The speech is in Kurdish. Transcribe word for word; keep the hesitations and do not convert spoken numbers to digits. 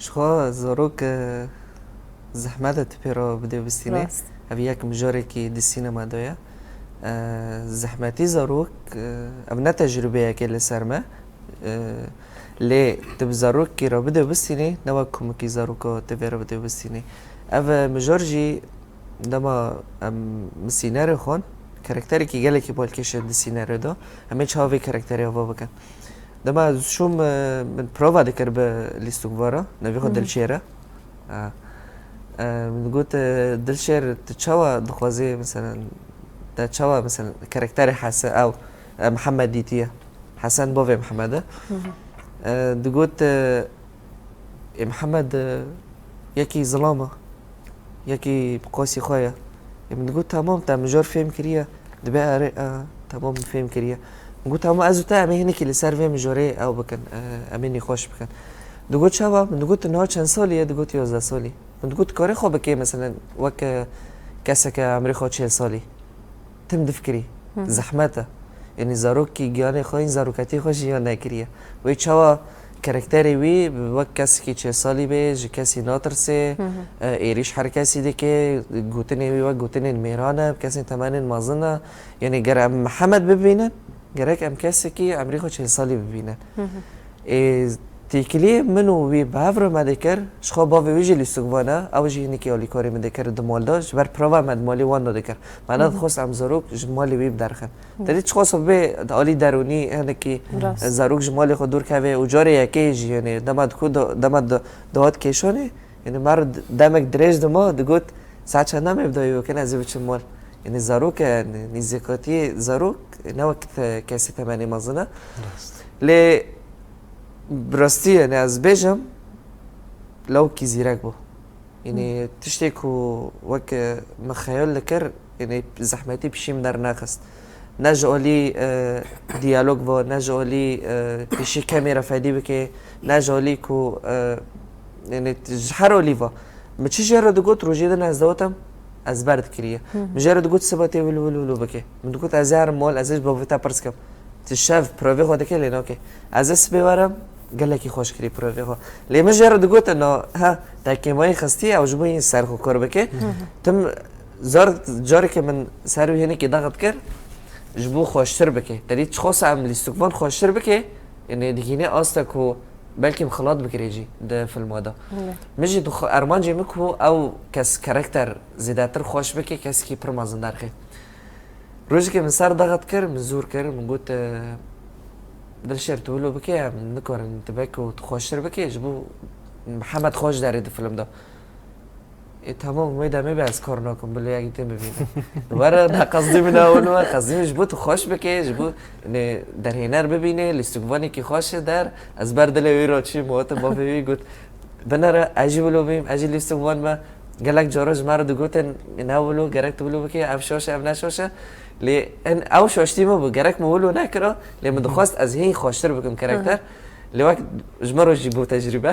Ji xwe zarok, e, zehmet e tu pê re bidê bistînê. Rast. Ev yek mijarekî di sînema de ye. E, zehmetî zarok, e, ev ne tecrûbeyekê li ser me. E, lê tu bi zarokekî re bidê bistînê, ne wek komikî zaroka tu vê re bidê bistînê. Ev, e, mijar jî dema em bi sînerê xwan, karakterekî gelekî balkêş e di sînerê de. Em ê çawa vê karakterê ava bikin? Dema ez çûm, e, min prova dikir bi lîstikvara, navê xwe Hı hı. Dilşêr e. E, e, min digot, e, Dilşêr, tu çawa dixwazî, mesela, te çawa, mesela, karakterê Hese-, ew, e, Mihemed dîtiye? Hesen bavê Mihemed e. Hı hı. E, digot, e, Ê Mihemed, e, yekî zilam e, yekî bi qasî xwe ye. Ê min digot, Temam, te mijar fêm kiriye. Dibe erê, e, temam, min fêm kiriye. Min got, Temam, ez û te em ê hinekî li ser vê mijarê ew bikin, e, em ê nîqaş bikin. Digot, Çawa? Min digot, Tu niha çend salî ye? Digot, Yazdeh salî. Min digot, Dikarî xwe bikê, meselen, wek, e, keseke emrê xwe çil salî? Tim difikirî. Hı hı. Zehmet e. Yanî zarokî giyanê xwe, în zarokatiyê xwe jiyan nekiriye. Wê çawa karakterê wî wek kesekî çil salî bê, ji kesî natirsê, Hı hı. e, êrîş her kesî dike, gotinê wî wek gotinên mêran e, bi kesên temenên mezin e. Yanî ger em Mihemed bibînin, gerek em kesekî emrî xwe çil salî bibînin. Hı hı. Ê, têkiliyê min û wî bi hev re me dikir, ji xwe bavê wî jî lîstikvan e, ew jî hinekî alîkarî min dikir di mal de, ji ber prova me di malê wan de dikir. Me Hı hı. nedixwest em zarok ji malê wî biderxin. Hı. Te dî çiqas bê di alî derûnî hinekî Rast. zarok ji malê xwe dûr keve û carê yekê jî, yanî dema diku da-, dema da-, dihat kêşanê, yanî me re d-, demek dirêj dima digot, Saet çend em ê bi dawî bikin, ez ê biçim mal. Yanî zarok e, yanî nîzîkatiyê zarok ne wek te-, kesê temenê mezin e. Rast. Lê bi rastî, yanî ez bêjim, lawkî zîrek bû. Yanî Hı. tiştê ku wek, e, min xeyal dikir, yanî zehmetî pişî min dernexist. Ne ji alî, e, diyalog ve, ne ji alî, e, pêşî kamera fedî bike, ne ji alî ku, e, yanî ji her alî ve. Min çi jê re digot, rojê din ez digotim, ez ber dikiriye. Hı hı. Min jê re digot, Siba tê wilo, wilo, wilo bike. Min digot, Ez ê herim mal, ez ê ji bavê te pirs kim. Tu şev provê xwe dike, lê nake. Ez ê sibê werim, gelekî xweş kirî provê xwe. Lê min jê re digot, Na, he, te kêmayî xistî, ew ji bo yîn ser xwe kar bike. Hı hı. Tim zar, careke min ser wî hinekî daxit kir, ji bo xweştir bike. Te dî çiqas em lîstikvan xweştir bike, yanî digihîne asta ku belkî em xilat bikirê jî di filma de. Evet. Min jî dixwe-, armancê min ku ew kes karakter zêdetir xweş bike, kesekî pir mezin derxe. Rojekê min ser daxit kir, min zûr kir, min got, e, Dilşêr, tu wilo bike, em nikarin, tu belkî tu xweştir bike, ji bo Mihemed xweş derê di film de. Ê, temam, wê demê be ez kar nakim, bila yekî tê bibîne. Were, ne qezdî min ew nû, qezdî min ji bo tu xweş bike, ji bo, ne, derhêner bibîne, lîstikvanekî xweş e der, ez ber dilê wî re çûm, û te bavê wî got, Binere, ez jî wilo bîm, ez jî lîstikvan me. Gelek cara ji me re digotin, ne wilo, gerek tu wilo bike, ev şaş e, ev ne şaş e. Lê en, ew şaştî min bû, gerek min wilo nekira, lê min dixwest ez hîn xweştir bikim karakter. Hı hı. Lê wek ji min re jî bû tecrîbe.